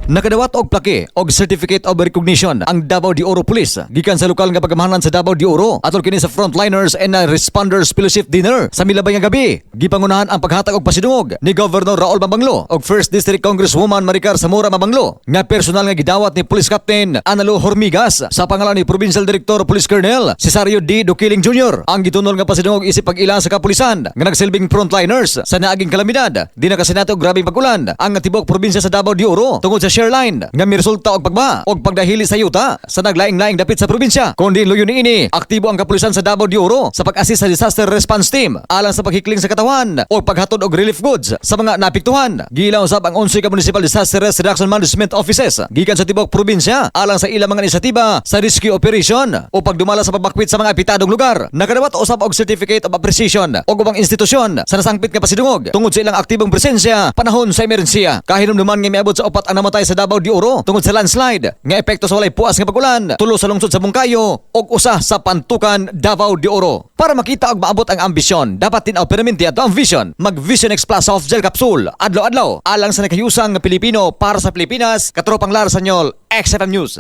Nakadawat og plaque og Certificate of Recognition ang Davao de Oro Police gikan sa lokal nga pagamahanan sa Davao de Oro atol kini sa Frontliners and Responders Fellowship Dinner sa milabay nga gabi. Gipangunahan ang paghatag og pasidungog ni Governor Raul Mabanglo og First District Congresswoman Maricar Zamora Mabanglo nga personal nga gidawat ni Police Captain Analo Hormigas sa pangalan ni Provincial Director Police Colonel Cesario D. Duquiling Jr. Ang gitunol nga pasidungog isip pag-ila sa kapulisan nga nagsilbing frontliners sa naaging kalamidad. Di nakasinati og grabeng pag-ulan ang tibuok probinsya sa Davao de Oro tungod sa shear line nga miresulta og pagbaha og pagdahili sa yuta sa naglaing-laing dapit sa probinsya. Kundi luyo niini, aktibo ang kapulisan sa Davao de Oro sa pag-assist sa disaster response team alang sa paghikling sa katawan o paghatod og relief goods sa mga naapektuhan. Giila usab ang 11 ka Municipal Disaster Risk Reduction Management Offices gikan sa tibuok probinsya alang sa ilang mga inisyatiba sa rescue operation o pagdumala sa pagbakwit sa mga apektadong lugar. Nakadawat usab og Certificate of Appreciation og ubang institusyon sa nasangpit nga pasidungog tungod sa ilang aktibong presensya panahon sa emerhensiya. Kahinumduman nga miabot sa upat ang namatay sa Davao de Oro tungod sa landslide nga epekto sa walay puas nga pagulan, tulo sa lungsod sa Monkayo ug usa sa Pantukan, Davao de Oro. Para makita og maabot ang ambisyon, dapat tin-aw permanente ato ang vision. Mag Vision X Plus Soft Gel Capsule, adlaw-adlaw, alang sa nakahiusang nga Pilipino para sa Pilipinas. Katropang Lar Sanyol, XFM News.